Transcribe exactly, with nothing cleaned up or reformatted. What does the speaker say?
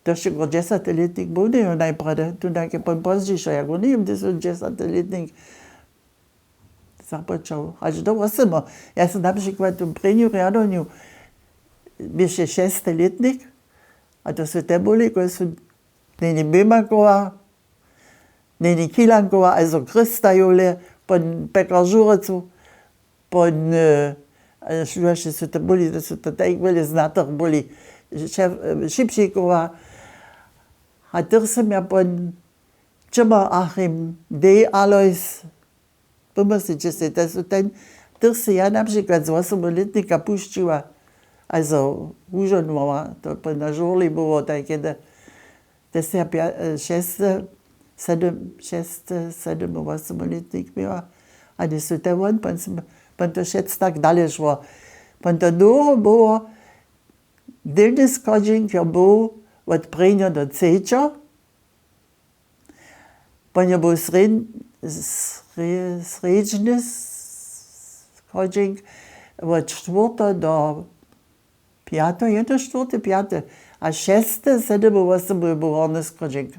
Dosć jako dźesaty lětnik był, njejo, najprjedy tu najke pon pozdźišo, jako njejem, ty su dźesaty lětnik započał hač do wosymo. Ja sam na přikład tu prěnju rjadowniu běše šesty lětnik, a to su te buli, koje su neni Běmakowa, neni Kilankowa, also Krysta Jule, pon Pekar Žurecu, pon šuwaše su to buli, to su to tak wjele znatych buli, Šipšikowa. A tych sam ja pon Čymar Achim, Dej Alois, pomysliće sej, to su ten, tych se ja na přikład z wosymu lětnika pušćiła, also wužonowa, to pon na žurli było tajke, to se ja šesty, sedym, šesty, sedym, wosymu lětnik měła, a njesu te won, pon to wšec tak dale šło. Pon to dołho było, Dennis Kodźink jo był wot prěnjo do třećo, pon jo był srědny Kodźink wot štwórto do pjato, jedno štwórte, pjate, a šesty, sedym, wosymy był horny Kodźink.